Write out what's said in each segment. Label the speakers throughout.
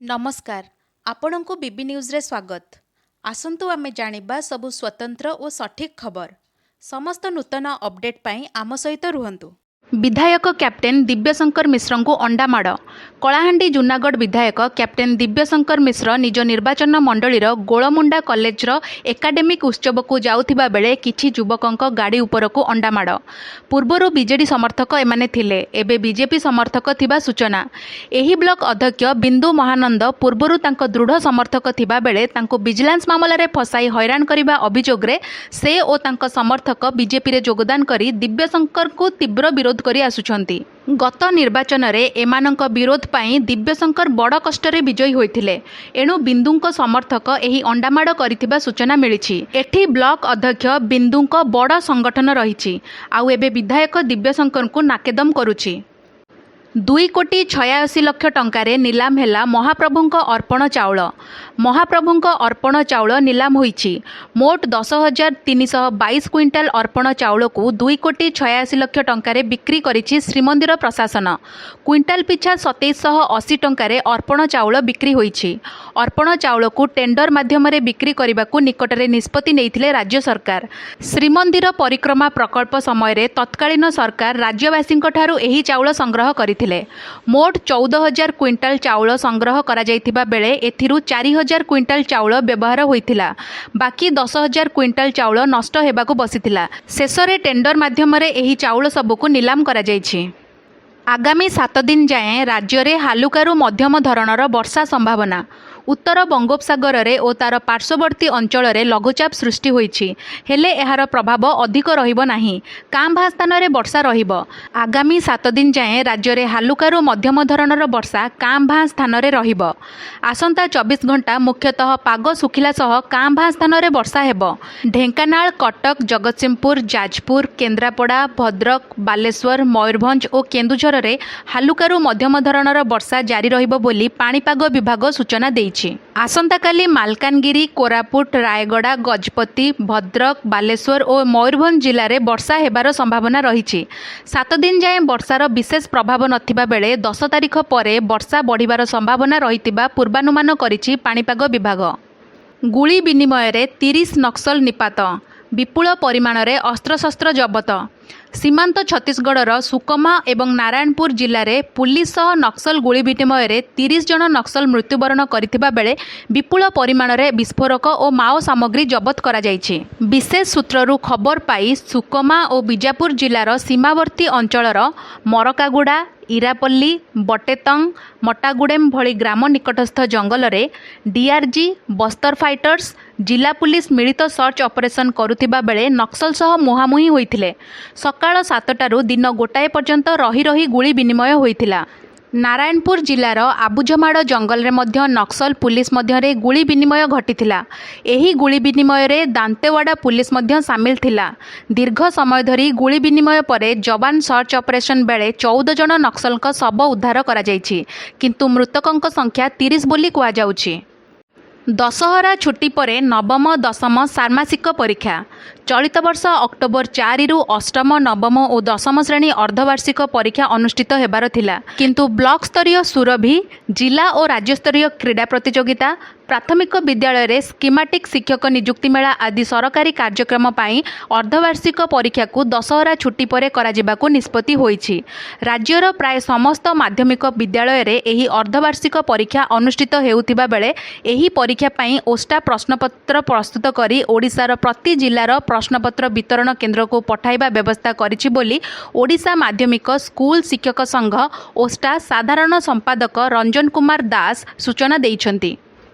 Speaker 1: ନମସ୍କାର, ଆପଣଙ୍କୁ ବିବି ନ୍ୟୁଜ୍ରେ ସ୍ୱାଗତ। ଆସନ୍ତୁ ଆମେ ଜାଣିବା ସବୁ ସ୍ୱତନ୍ତ୍ର ଓ ସଠିକ୍ ଖବର। ସମସ୍ତ ନୂତନ ଅପଡେଟ୍ ପାଇଁ ଆମ ସହିତ ରୁହନ୍ତୁ। ବିଧାୟକ କ୍ୟାପ୍ଟେନ୍ ଦିବ୍ୟଶଙ୍କର ମିଶ୍ରଙ୍କୁ ଅଣ୍ଡାମାଡ଼। କଳାହାଣ୍ଡି ଜୁନାଗଡ଼ ବିଧାୟକ କ୍ୟାପ୍ଟେନ୍ ଦିବ୍ୟଶଙ୍କର ମିଶ୍ର ନିଜ ନିର୍ବାଚନ ମଣ୍ଡଳୀର ଗୋଳମୁଣ୍ଡା କଲେଜର ଏକାଡେମିକ୍ ଉତ୍ସବକୁ ଯାଉଥିବା ବେଳେ କିଛି ଯୁବକଙ୍କ ଗାଡ଼ି ଉପରକୁ ଅଣ୍ଡାମାଡ଼। ପୂର୍ବରୁ ବିଜେଡି ସମର୍ଥକ ଏମାନେ ଥିଲେ, ଏବେ ବିଜେପି ସମର୍ଥକ ଥିବା ସୂଚନା। ଏହି ବ୍ଲକ ଅଧ୍ୟକ୍ଷ ବିନ୍ଦୁ ମହାନନ୍ଦ ପୂର୍ବରୁ ତାଙ୍କ ଦୃଢ଼ ସମର୍ଥକ ଥିବା ବେଳେ ତାଙ୍କୁ ଭିଜିଲାନ୍ସ ମାମଲାରେ ଫସାଇ ହଇରାଣ କରିବା ଅଭିଯୋଗରେ ସେ ଓ ତାଙ୍କ ସମର୍ଥକ ବିଜେପିରେ ଯୋଗଦାନ କରି ଦିବ୍ୟଶଙ୍କରଙ୍କୁ ତୀବ୍ର ବିରୋଧ କରି ଆସୁଛନ୍ତି। ଗତ ନିର୍ବାଚନରେ ଏମାନଙ୍କ ବିରୋଧ ପାଇଁ ଦିବ୍ୟଶଙ୍କର ବଡ଼ କଷ୍ଟରେ ବିଜୟୀ ହୋଇଥିଲେ। ଏଣୁ ବିନ୍ଦୁଙ୍କ ସମର୍ଥକ ଏହି ଅଣ୍ଡାମାଡ଼ କରିଥିବା ସୂଚନା ମିଳିଛି। ଏଠି ବ୍ଲକ ଅଧ୍ୟକ୍ଷ ବିନ୍ଦୁଙ୍କ ବଡ଼ ସଂଗଠନ ରହିଛି, ଆଉ ଏବେ ବିଧାୟକ ଦିବ୍ୟଶଙ୍କରଙ୍କୁ ନାକେଦମ କରୁଛି। 2 କୋଟି 86 ଲକ୍ଷ ଟଙ୍କାରେ ନିଲାମ ହେଲା ମହାପ୍ରଭୁଙ୍କ ଅର୍ପଣ ଚାଉଳ। ମହାପ୍ରଭୁଙ୍କ ଅର୍ପଣ ଚାଉଳ ନିଲାମ ହୋଇଛି। ମୋଟ 10,322 କୁଇଣ୍ଟାଲ ଅର୍ପଣ ଚାଉଳକୁ 2 କୋଟି 86 ଲକ୍ଷ ଟଙ୍କାରେ ବିକ୍ରି କରିଛି ଶ୍ରୀମନ୍ଦିର ପ୍ରଶାସନ। କୁଇଣ୍ଟାଲ ପିଛା 2780 ଟଙ୍କାରେ ଅର୍ପଣ ଚାଉଳ ବିକ୍ରି ହୋଇଛି। ଅର୍ପଣ ଚାଉଳକୁ ଟେଣ୍ଡର ମାଧ୍ୟମରେ ବିକ୍ରି କରିବାକୁ ନିକଟରେ ନିଷ୍ପତ୍ତି ନେଇଥିଲେ ରାଜ୍ୟ ସରକାର। ଶ୍ରୀମନ୍ଦିର ପରିକ୍ରମା ପ୍ରକଳ୍ପ ସମୟରେ ତତ୍କାଳୀନ ସରକାର ରାଜ୍ୟବାସୀଙ୍କଠାରୁ ଏହି ଚାଉଳ ସଂଗ୍ରହ କରିଥିଲେ। ମୋଟ 14,000 କୁଇଣ୍ଟାଲ ଚାଉଳ ସଂଗ୍ରହ କରାଯାଇଥିବା ବେଳେ ଏଥିରୁ 4000 କୁଇଣ୍ଟାଲ ଚାଉଳ ବ୍ୟବହାର ହୋଇଥିଲା। ବାକି 10,000 କୁଇଣ୍ଟାଲ ଚାଉଳ ନଷ୍ଟ ହେବାକୁ ବସିଥିଲା। ଶେଷରେ ଟେଣ୍ଡର ମାଧ୍ୟମରେ ଏହି ଚାଉଳ ସବୁକୁ ନିଲାମ କରାଯାଇଛି। ଆଗାମୀ 7 ଦିନ ଯାଏଁ ରାଜ୍ୟରେ ହାଲୁକାରୁ ମଧ୍ୟମ ଧରଣର ବର୍ଷା ସମ୍ଭାବନା। ଉତ୍ତର ବଙ୍ଗୋପସାଗରରେ ଓ ତା'ର ପାର୍ଶ୍ୱବର୍ତ୍ତୀ ଅଞ୍ଚଳରେ ଲଘୁଚାପ ସୃଷ୍ଟି ହୋଇଛି। ହେଲେ ଏହାର ପ୍ରଭାବ ଅଧିକ ରହିବ ନାହିଁ। କାଁ ଭାଁ ସ୍ଥାନରେ ବର୍ଷା ରହିବ। ଆଗାମୀ 7 ଦିନ ଯାଏଁ ରାଜ୍ୟରେ ହାଲୁକାରୁ ମଧ୍ୟମ ଧରଣର ବର୍ଷା କାଁ ଭାଁ ସ୍ଥାନରେ ରହିବ। ଆସନ୍ତା 24 ଘଣ୍ଟା ମୁଖ୍ୟତଃ ପାଗ ଶୁଖିଲା ସହ କାଁ ଭାଁ ସ୍ଥାନରେ ବର୍ଷା ହେବ। ଢେଙ୍କାନାଳ, କଟକ, ଜଗତସିଂହପୁର, ଯାଜପୁର, କେନ୍ଦ୍ରାପଡ଼ା, ଭଦ୍ରକ, ବାଲେଶ୍ୱର, ମୟୂରଭଞ୍ଜ ଓ କେନ୍ଦୁଝରରେ ହାଲୁକାରୁ ମଧ୍ୟମ ଧରଣର ବର୍ଷା ଜାରି ରହିବ ବୋଲି ପାଣିପାଗ ବିଭାଗ ସୂଚନା ଦେଇଛି। ଆସନ୍ତାକାଲି ମାଲକାନଗିରି, କୋରାପୁଟ, ରାୟଗଡ଼ା, ଗଜପତି, ଭଦ୍ରକ, ବାଲେଶ୍ୱର ଓ ମୟୂରଭଞ୍ଜ ଜିଲ୍ଲାରେ ବର୍ଷା ହେବାର ସମ୍ଭାବନା ରହିଛି। 7 ଦିନ ଯାଏଁ ବର୍ଷାର ବିଶେଷ ପ୍ରଭାବ ନଥିବା ବେଳେ 10 ତାରିଖ ପରେ ବର୍ଷା ବଢ଼ିବାର ସମ୍ଭାବନା ରହିଥିବା ପୂର୍ବାନୁମାନ କରିଛି ପାଣିପାଗ ବିଭାଗ। ଗୁଳି ବିନିମୟରେ 30 ନକ୍ସଲ ନିପାତ, ବିପୁଳ ପରିମାଣରେ ଅସ୍ତ୍ରଶସ୍ତ୍ର ଜବତ। ସୀମାନ୍ତ ଛତିଶଗଡ଼ର ସୁକମା ଏବଂ ନାରାୟଣପୁର ଜିଲ୍ଲାରେ ପୁଲିସ ସହ ନକ୍ସଲ ଗୁଳି ବିନିମୟରେ 30 ଜଣ ନକ୍ସଲ ମୃତ୍ୟୁବରଣ କରିଥିବା ବେଳେ ବିପୁଳ ପରିମାଣରେ ବିସ୍ଫୋରକ ଓ ମାଓ ସାମଗ୍ରୀ ଜବତ କରାଯାଇଛି। ବିଶେଷ ସୂତ୍ରରୁ ଖବର ପାଇ ସୁକମା ଓ ବିଜାପୁର ଜିଲ୍ଲାର ସୀମାବର୍ତ୍ତୀ ଅଞ୍ଚଳର ମରକାଗୁଡ଼ା, ଇରାପଲ୍ଲୀ, ବଟେତଙ୍ଗ, ମଟାଗୁଡ଼େମ ଭଳି ଗ୍ରାମ ନିକଟସ୍ଥ ଜଙ୍ଗଲରେ ଡିଆର୍ଜି, ବସ୍ତର ଫାଇଟର୍ସ, ଜିଲ୍ଲା ପୁଲିସ ମିଳିତ ସର୍ଚ୍ଚ ଅପରେସନ କରୁଥିବା ବେଳେ ନକ୍ସଲ ସହ ମୁହାଁମୁହିଁ ହୋଇଥିଲେ। ସକାଳ 7ଟାରୁ ଦିନ 1 ପର୍ଯ୍ୟନ୍ତ ରହି ରହି ଗୁଳି ବିନିମୟ ହୋଇଥିଲା। ନାରାୟଣପୁର ଜିଲ୍ଲାର ଆବୁଝମାଡ଼ ଜଙ୍ଗଲରେ ମଧ୍ୟ ନକ୍ସଲ ପୁଲିସ ମଧ୍ୟରେ ଗୁଳି ବିନିମୟ ଘଟିଥିଲା। ଏହି ଗୁଳି ବିନିମୟରେ ଦାନ୍ତେୱାଡ଼ା ପୁଲିସ ମଧ୍ୟ ସାମିଲ ଥିଲା। ଦୀର୍ଘ ସମୟ ଧରି ଗୁଳି ବିନିମୟ ପରେ ଯବାନ ସର୍ଚ୍ଚ ଅପରେସନ ବେଳେ 14 ଜଣ ନକ୍ସଲଙ୍କ ଶବ ଉଦ୍ଧାର କରାଯାଇଛି। କିନ୍ତୁ ମୃତକଙ୍କ ସଂଖ୍ୟା 30 ବୋଲି କୁହାଯାଉଛି। ଦଶହରା ଛୁଟି ପରେ ନବମ, ଦଶମ ଷାଣ୍ମାସିକ ପରୀକ୍ଷା। ଚଳିତ ବର୍ଷ ଅକ୍ଟୋବର 4ରୁ ଅଷ୍ଟମ, ନବମ ଓ ଦଶମ ଶ୍ରେଣୀ ଅର୍ଦ୍ଧବାର୍ଷିକ ପରୀକ୍ଷା ଅନୁଷ୍ଠିତ ହେବାର ଥିଲା। କିନ୍ତୁ ବ୍ଲକସ୍ତରୀୟ ସୁରଭି, ଜିଲ୍ଲା ଓ ରାଜ୍ୟସ୍ତରୀୟ କ୍ରୀଡ଼ା ପ୍ରତିଯୋଗିତା, ପ୍ରାଥମିକ ବିଦ୍ୟାଳୟରେ ସ୍କିମାଟିକ୍ ଶିକ୍ଷକ ନିଯୁକ୍ତି ମେଳା ଆଦି ସରକାରୀ କାର୍ଯ୍ୟକ୍ରମ ପାଇଁ ଅର୍ଦ୍ଧବାର୍ଷିକ ପରୀକ୍ଷାକୁ ଦଶହରା ଛୁଟି ପରେ କରାଯିବାକୁ ନିଷ୍ପତ୍ତି ହୋଇଛି। ରାଜ୍ୟର ପ୍ରାୟ ସମସ୍ତ ମାଧ୍ୟମିକ ବିଦ୍ୟାଳୟରେ ଏହି ଅର୍ଦ୍ଧବାର୍ଷିକ ପରୀକ୍ଷା ଅନୁଷ୍ଠିତ ହେଉଥିବା ବେଳେ ଏହି ପରୀକ୍ଷା ପାଇଁ ଓଷ୍ଟା ପ୍ରଶ୍ନପତ୍ର ପ୍ରସ୍ତୁତ କରି ଓଡ଼ିଶାର ପ୍ରତି ଜିଲ୍ଲାର ପ୍ରଶ୍ନପତ୍ର ବିତରଣ କେନ୍ଦ୍ରକୁ ପଠାଇବା ବ୍ୟବସ୍ଥା କରିଛି ବୋଲି ଓଡ଼ିଶା ମାଧ୍ୟମିକ ସ୍କୁଲ ଶିକ୍ଷକ ସଂଘ, ଓଷ୍ଟା ସାଧାରଣ ସମ୍ପାଦକ ରଞ୍ଜନ କୁମାର ଦାସ ସୂଚନା ଦେଇଛନ୍ତି।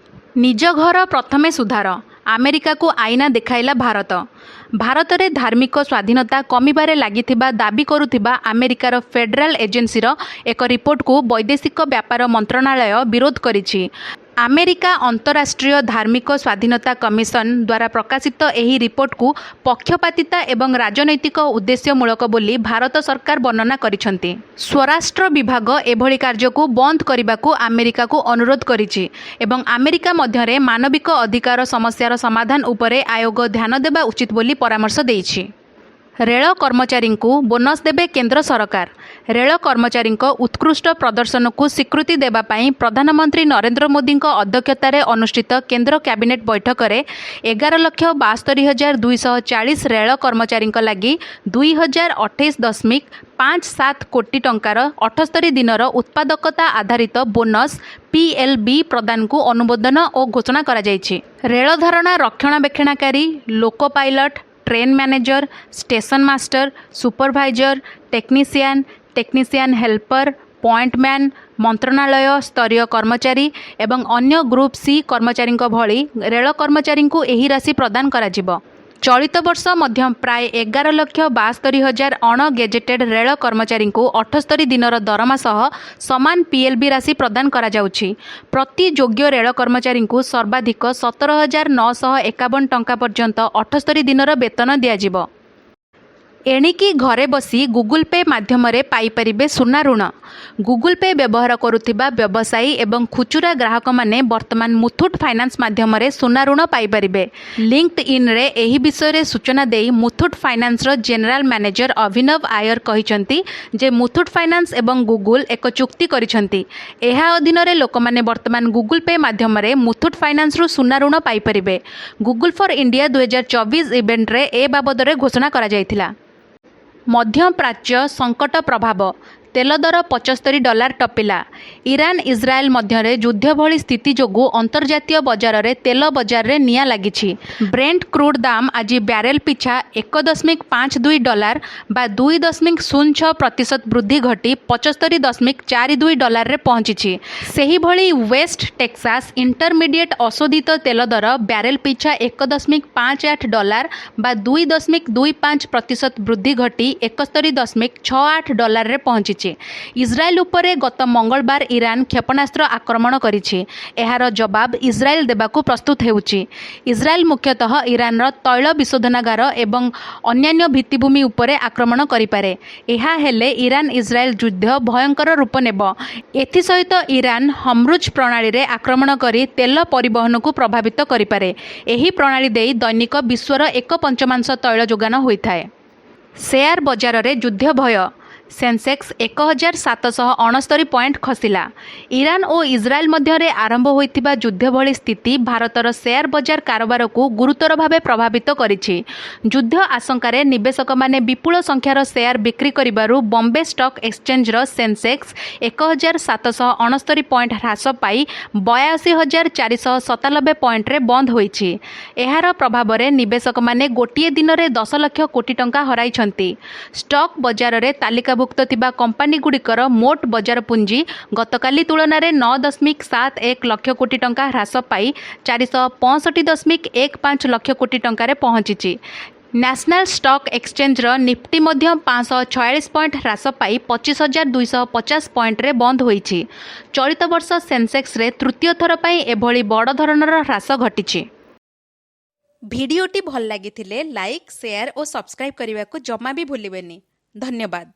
Speaker 1: ନିଜ ଘର ପ୍ରଥମେ ସୁଧାର, ଆମେରିକାକୁ ଆଇନା ଦେଖାଇଲା ଭାରତ। ଭାରତରେ ଧାର୍ମିକ ସ୍ୱାଧୀନତା କମିବାରେ ଲାଗିଥିବା ଦାବି କରୁଥିବା ଆମେରିକାର ଫେଡେରାଲ ଏଜେନ୍ସିର ଏକ ରିପୋର୍ଟକୁ ବୈଦେଶିକ ବ୍ୟାପାର ମନ୍ତ୍ରଣାଳୟ ବିରୋଧ କରିଛି। ଆମେରିକା ଅନ୍ତରାଷ୍ଟ୍ରୀୟ ଧାର୍ମିକ ସ୍ୱାଧୀନତା କମିଶନ ଦ୍ୱାରା ପ୍ରକାଶିତ ଏହି ରିପୋର୍ଟକୁ ପକ୍ଷପାତିତା ଏବଂ ରାଜନୈତିକ ଉଦ୍ଦେଶ୍ୟମୂଳକ ବୋଲି ଭାରତ ସରକାର ବର୍ଣ୍ଣନା କରିଛନ୍ତି। ସ୍ୱରାଷ୍ଟ୍ର ବିଭାଗ ଏଭଳି କାର୍ଯ୍ୟକୁ ବନ୍ଦ କରିବାକୁ ଆମେରିକାକୁ ଅନୁରୋଧ କରିଛି ଏବଂ ଆମେରିକା ମଧ୍ୟରେ ମାନବିକ ଅଧିକାର ସମସ୍ୟାର ସମାଧାନ ଉପରେ ଆୟୋଗ ଧ୍ୟାନ ଦେବା ଉଚିତ ବୋଲି ପରାମର୍ଶ ଦେଇଛି। ରେଳ କର୍ମଚାରୀଙ୍କୁ ବୋନସ୍ ଦେବେ କେନ୍ଦ୍ର ସରକାର। ରେଳ କର୍ମଚାରୀଙ୍କ ଉତ୍କୃଷ୍ଟ ପ୍ରଦର୍ଶନକୁ ସ୍ୱୀକୃତି ଦେବା ପାଇଁ ପ୍ରଧାନମନ୍ତ୍ରୀ ନରେନ୍ଦ୍ର ମୋଦିଙ୍କ ଅଧ୍ୟକ୍ଷତାରେ ଅନୁଷ୍ଠିତ କେନ୍ଦ୍ର କ୍ୟାବିନେଟ୍ ବୈଠକରେ 11,72,240 ରେଳ କର୍ମଚାରୀଙ୍କ ଲାଗି 2028.57 କୋଟି ଟଙ୍କାର 78 ଦିନର ଉତ୍ପାଦକତା ଆଧାରିତ ବୋନସ୍ ପିଏଲ୍‌ବି ପ୍ରଦାନକୁ ଅନୁମୋଦନ ଓ ଘୋଷଣା କରାଯାଇଛି। ରେଳଧାରଣା ରକ୍ଷଣାବେକ୍ଷଣକାରୀ, loco pilot, train manager, station master, supervisor, technician, technician helper, pointman, ମନ୍ତ୍ରଣାଳୟ ସ୍ତରୀୟ କର୍ମଚାରୀ ଏବଂ ଅନ୍ୟ ଗ୍ରୁପ୍ ସି କର୍ମଚାରୀଙ୍କ ଭଳି ରେଳ କର୍ମଚାରୀଙ୍କୁ ଏହି ରାଶି ପ୍ରଦାନ କରାଯିବ। ଚଳିତ ବର୍ଷ ମଧ୍ୟ ପ୍ରାୟ 11,72,000 ଅଣ ଗେଜେଟେଡ୍ ରେଳ କର୍ମଚାରୀଙ୍କୁ 78 ଦିନର ଦରମା ସହ ସମାନ ପିଏଲ୍‌ବି ରାଶି ପ୍ରଦାନ କରାଯାଉଛି। ପ୍ରତି ଯୋଗ୍ୟ ରେଳ କର୍ମଚାରୀଙ୍କୁ ସର୍ବାଧିକ 17,951 ଟଙ୍କା ପର୍ଯ୍ୟନ୍ତ 78 ଦିନର ବେତନ ଦିଆଯିବ। ଏଣିକି ଘରେ ବସି ଗୁଗୁଲ ପେ ମାଧ୍ୟମରେ ପାଇପାରିବେ ସୁନା ଋଣ। ଗୁଗୁଲ ପେ ବ୍ୟବହାର କରୁଥିବା ବ୍ୟବସାୟୀ ଏବଂ ଖୁଚୁରା ଗ୍ରାହକମାନେ ବର୍ତ୍ତମାନ ମୁଥୁଟ୍ ଫାଇନାନ୍ସ ମାଧ୍ୟମରେ ସୁନା ଋଣ ପାଇପାରିବେ। ଲିଙ୍କଡଇନ୍‌ରେ ଏହି ବିଷୟରେ ସୂଚନା ଦେଇ ମୁଥୁଟ୍ ଫାଇନାନ୍ସର ଜେନେରାଲ ମ୍ୟାନେଜର ଅଭିନବ ଆୟର କହିଛନ୍ତି ଯେ ମୁଥୁଟ୍ ଫାଇନାନ୍ସ ଏବଂ ଗୁଗୁଲ ଏକ ଚୁକ୍ତି କରିଛନ୍ତି। ଏହା ଅଧୀନରେ ଲୋକମାନେ ବର୍ତ୍ତମାନ ଗୁଗୁଲ ପେ ମାଧ୍ୟମରେ ମୁଥୁଟ୍ ଫାଇନାନ୍ସରୁ ସୁନା ଋଣ ପାଇପାରିବେ। ଗୁଗୁଲ ଫର୍ ଇଣ୍ଡିଆ 2024 ଇଭେଣ୍ଟରେ ଏ ବାବଦରେ ଘୋଷଣା କରାଯାଇଥିଲା। ମଧ୍ୟପ୍ରାଚ୍ୟ ସଙ୍କଟ ପ୍ରଭାବ, ତେଲ ଦର 75 ଡଲାର ଟପିଲା। ଇରାନ ଇସ୍ରାଏଲ ମଧ୍ୟରେ ଯୁଦ୍ଧ ଭଳି ସ୍ଥିତି ଯୋଗୁଁ ଅନ୍ତର୍ଜାତୀୟ ବଜାରରେ ତେଲ ବଜାରରେ ନିଆଁ ଲାଗିଛି। ବ୍ରେଣ୍ଟ କ୍ରୁଡ୍ ଦାମ ଆଜି ବ୍ୟାରେଲ ପିଛା 1.52 ଡଲାର ବା 2.06% ବୃଦ୍ଧି ଘଟି 75.42 ଡଲାରରେ ପହଞ୍ଚିଛି। ସେହିଭଳି ୱେଷ୍ଟ ଟେକ୍ସାସ ଇଣ୍ଟରମିଡିଏଟ୍ ଅଶୋଧିତ ତେଲ ଦର ବ୍ୟାରେଲ ପିଛା 1.58 ଡଲାର ବା 2.25% ବୃଦ୍ଧି ଘଟି 71.68 ଡଲାରରେ ପହଞ୍ଚିଛି। ଇସ୍ରାଏଲ ଉପରେ ଗତ ମଙ୍ଗଳବାର ଇରାନ କ୍ଷେପଣାସ୍ତ୍ର ଆକ୍ରମଣ କରିଛି। ଏହାର ଜବାବ ଇସ୍ରାଏଲ ଦେବାକୁ ପ୍ରସ୍ତୁତ ହେଉଛି। ଇସ୍ରାଏଲ ମୁଖ୍ୟତଃ ଇରାନର ତୈଳ ବିଶୋଧନାଗାର ଏବଂ ଅନ୍ୟାନ୍ୟ ଭିତ୍ତିଭୂମି ଉପରେ ଆକ୍ରମଣ କରିପାରେ। ଏହା ହେଲେ ଇରାନ ଇସ୍ରାଏଲ ଯୁଦ୍ଧ ଭୟଙ୍କର ରୂପ ନେବ। ଏଥିସହିତ ଇରାନ ହର୍ମୁଜ ପ୍ରଣାଳୀରେ ଆକ୍ରମଣ କରି ତେଲ ପରିବହନକୁ ପ୍ରଭାବିତ କରିପାରେ। ଏହି ପ୍ରଣାଳୀ ଦେଇ ଦୈନିକ ବିଶ୍ୱର ଏକ ପଞ୍ଚମାଂଶ ତୈଳ ଯୋଗାଣ ହୋଇଥାଏ। ସେୟାର ବଜାରରେ ଯୁଦ୍ଧ ଭୟ, ସେନ୍ସେକ୍ସ 1769 ପଏଣ୍ଟ ଖସିଲା। ଇରାନ ଓ ଇସ୍ରାଏଲ ମଧ୍ୟରେ ଆରମ୍ଭ ହୋଇଥିବା ଯୁଦ୍ଧ ଭଳି ସ୍ଥିତି ଭାରତର ସେୟାର ବଜାର କାରବାରକୁ ଗୁରୁତର ଭାବେ ପ୍ରଭାବିତ କରିଛି। ଯୁଦ୍ଧ ଆଶଙ୍କାରେ ନିବେଶକମାନେ ବିପୁଳ ସଂଖ୍ୟାର ସେୟାର ବିକ୍ରି କରିବାରୁ ବମ୍ବେ ଷ୍ଟକ୍ ଏକ୍ସଚେଞ୍ଜର ସେନ୍ସେକ୍ସ 1769 ପଏଣ୍ଟ ହ୍ରାସ ପାଇ 82,497 ପଏଣ୍ଟରେ ବନ୍ଦ ହୋଇଛି। ଏହାର ପ୍ରଭାବରେ ନିବେଶକମାନେ ଗୋଟିଏ ଦିନରେ 10 ଲକ୍ଷ କୋଟି ଟଙ୍କା ହରାଇଛନ୍ତି। ଷ୍ଟକ୍ ବଜାରରେ ତାଲିକାଭୁକ୍ତ ଥିବା କମ୍ପାନୀଗୁଡ଼ିକର ମୋଟ ବଜାର ପୁଞ୍ଜି ଗତକାଲି ତୁଳନାରେ 9.71 ଲକ୍ଷ କୋଟି ଟଙ୍କା ହ୍ରାସ ପାଇ 465.15 ଲକ୍ଷ କୋଟି ଟଙ୍କାରେ ପହଞ୍ଚିଛି। ନ୍ୟାସନାଲ ଷ୍ଟକ୍ ଏକ୍ସଚେଞ୍ଜର ନିଫ୍ଟି ମଧ୍ୟ 546 ପଏଣ୍ଟ ହ୍ରାସ ପାଇ 25,250 ପଏଣ୍ଟରେ ବନ୍ଦ ହୋଇଛି। ଚଳିତ ବର୍ଷ ସେନ୍ସେକ୍ସରେ ତୃତୀୟ ଥର ପାଇଁ ଏଭଳି ବଡ଼ ଧରଣର ହ୍ରାସ ଘଟିଛି। ଭିଡ଼ିଓଟି ଭଲ ଲାଗିଥିଲେ ଲାଇକ୍, ସେୟାର ଓ ସବସ୍କ୍ରାଇବ୍ କରିବାକୁ ଜମା ବି ଭୁଲିବେନି। ଧନ୍ୟବାଦ।